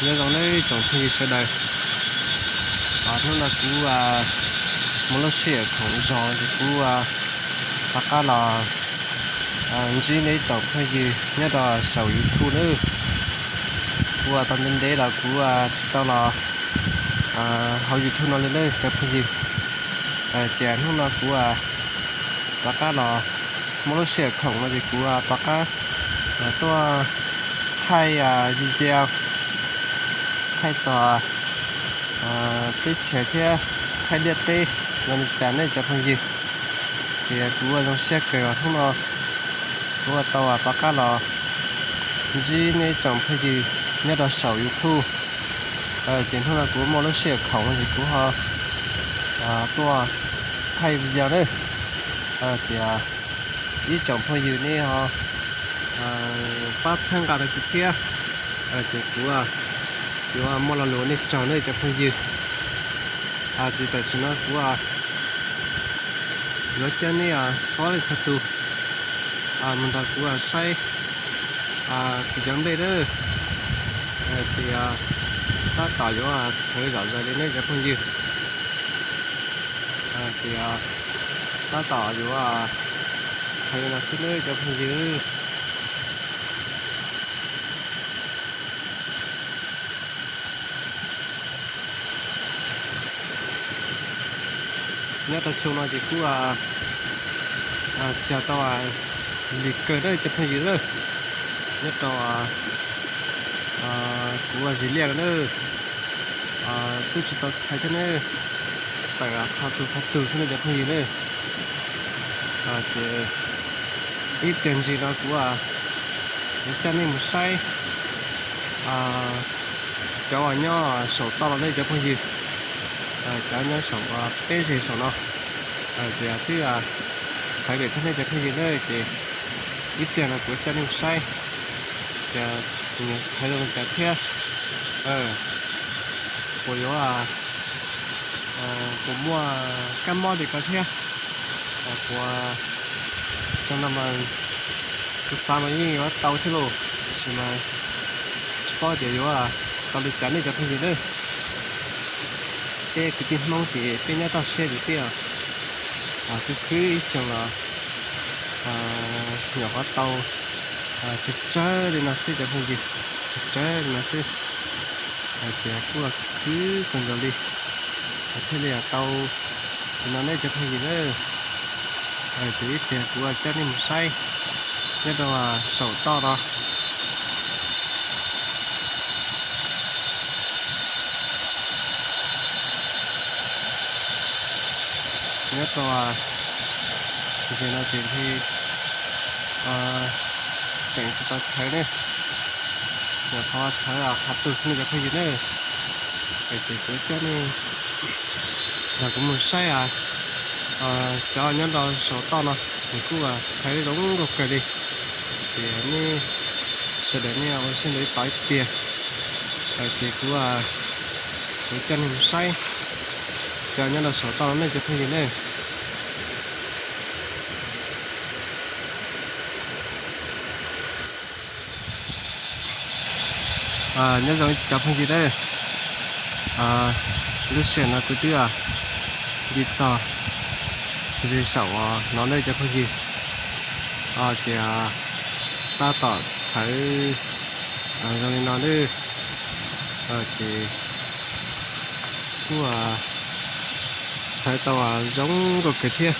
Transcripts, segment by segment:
Nyob zoo nawb tsoom phooj ywg sawv daws. Hnub no kuv muaj lub sij hawm khoom zog ces kuv rov qab los ntsib nej ib tsoom phooj ywg nyob rau saum YouTube nawb. Kuv tau ntev ntev los kuv tsis tau los hauv YouTube no li nawb cov phooj ywg. Ces hnub no kuv rov qab los muaj lub sij hawm khoom no ces kuv rov qab tuaj thaij video, thaij txog teb chaws thiab thaij ntiaj teb zoo li cas nej cov phooj ywg. Ces kuv ua zoo siab kawg uas hnub no kuv tau rov qab los ntsib nej tsoom phooj ywg nyob rau saum YouTube. Ces hnub no kuv muaj lub sij hawm khoom no ces kuv ho tuaj thaij video nawb. Ces ib tsoom phooj ywg nej ho pab txhawb nqa rau kuv thiab, ces kuv yuav muaj lo lus nej tsaug nawb cov phooj ywg. Ces tam sim no kuv yuav coj nej txhua leej txhua tus mus nrog kuv saib kuv cov nplej nawb. Ces tab tom yuav txhawv zom zaws li nej cov phooj ywg. Ces tab tom yuav txhawv li no xwb nawb cov phooj ywg. Nyob rau xyoo no ces kuj cog tau lig kawg nawb cov phooj ywg. Nyob rau kuv ua zis liaj no nawb, kuj tsis tau txhawv thiab nawb, tawm qhov tug qhov tug xwb nawb cov phooj ywg nawb. Ces ib pliag ntsis no kuv yuav coj nej mus saib cov uas nyob saum toj no nawb cov phooj ywg. Cov nyob saum peb zeg saum no, ces twb txhawv lawm thiab nej cov phooj ywg nawb. Ces ib pliag no kuv coj nej mus saib ces txhawv zoo li cas thiab, puas yuav, puas muaj kab mob li ko thiab, puas, xyoo no mas kuv xav mas yeej yuav tau thiab lauj, tab sis mas tsis paub tias yuav tau li cas nej cov phooj ywg nawb. Peb kwv tij Hmoob ces peb nyob toj siab ces peb khwv khwv ib xyoos los nyuam qhuav tau tsawg tsawg li no xwb cov phooj ywg, tsawg tsawg li no xwb. Ces kuj khwv kawg nkaus li thiaj li tau li no nej cov phooj ywg nawb. Ces ib pliag kuv coj nej mus saib nyob rau saum toj no. Nyob rau ze no ces ntshe tseem tsis tau txhawv ne, nyuam qhuav txhawv qhov twg xwb ne cov phooj ywg ne. Ces kuv coj nej nrog kuv mus saib cov nyob rau saum toj no, nws kuj txhawv zoo nkauj kawg li. Ces nej sawv daws nej ua siab ntev tos ib pliag, ces kuv, kuv coj nej mus saib cov nyob rau saum toj no ne cov phooj ywg ne. Nyob zoo cov phooj ywg na, lub sij hawm no kuv twb nce txog ze saum no na cov phooj ywg, ces tab tom txhawv zoo li no na, ces kuj txhawv tau zoo nkauj kawg thiab,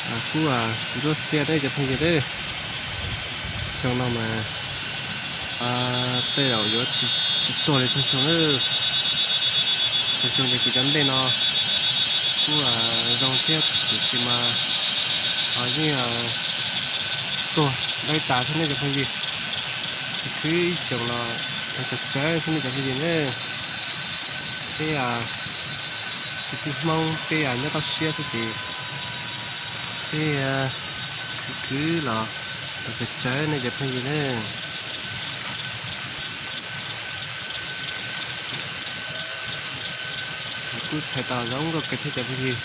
ces kuj ntsuab xiab na cov phooj ywg na. Xyoo no mas tej zaum yuav tsis tuag li txhua xyoo na. Txhua xyoo ces kuv cov nplej no kuj zoo thiab tiam sis mas yeej tuag dawb tas thiab ne cov phooj ywg. Khwv ib xyoos los tsawg tsawg xwb ne cov phooj ywg na. Peb kwv tij Hmoob peb nyob toj siab xwb ces peb khwv khwv los tsawg tsawg ne cov phooj ywg na. Kuj txhawv tau zoo nkauj kawg thiab cov phooj ywg.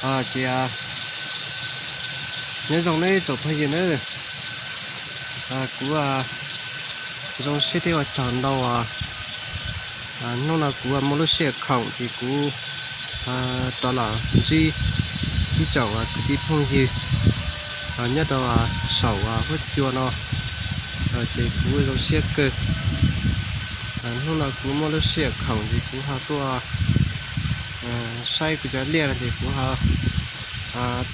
Ces nyob zoo nej tsoom phooj ywg nawb, kuv zoo siab thiab ua tsaug ntau. Hnub no kuv muaj lub sij hawm khoom ces kuv rov los ntsib ib tsoom kwv tij phooj ywg nyob rau saum huab cua no, ces kuv zoo siab kawg. Hnub no kuv muaj lub sij hawm khoom ces kuv ho tuaj saib kuv cov liaj no ces kuv ho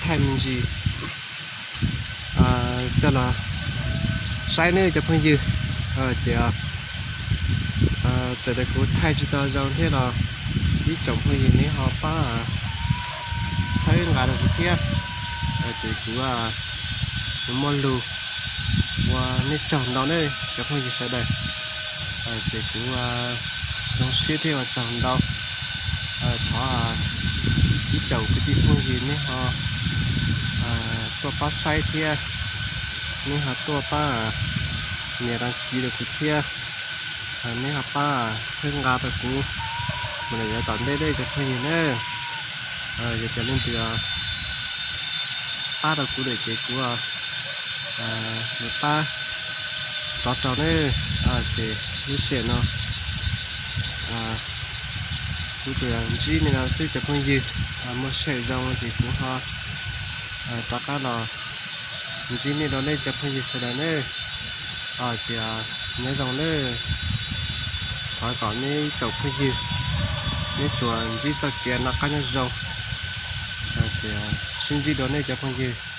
thaij me ntsis coj los saib nawb cov phooj ywg. Ces txawm tias kuv thaij tsis tau zoo thiab los ib tsoom phooj ywg neb ho pab txhawb nqa rau kuv thiab, ces kuv muaj lus ua nej tsaug ntau nawb cov phooj ywg sawv daws. Ces kuv zoo siab thiab ua tsaug ntau. Thov ib tsoom kwv tij phooj ywg neb ho tuaj pab saib thiab neb ho tuaj pab nias đăng ký rau kuv thiab, neb ho pab txhawb nqa rau kuv mus lawm yav tom ntej nawb cov phooj ywg nawb. Yog tias leej twg pab rau kuv lawm ces kuv mus pab rov rau nawb. Ces lub sij hawm no kuv tsuas ntsib nej no xwb cov phooj ywg, muaj sij hawm zoo ces kuv ho rov qab los ntsib nej rau nej cov phooj ywg sawv daws nawb. Ces nyob zoo nawb, thov kom nej ib tsoom phooj ywg neb tsuas ntsib txoj kev noj qab nyob zoo. Ces sib ntsib dua nej cov phooj ywg.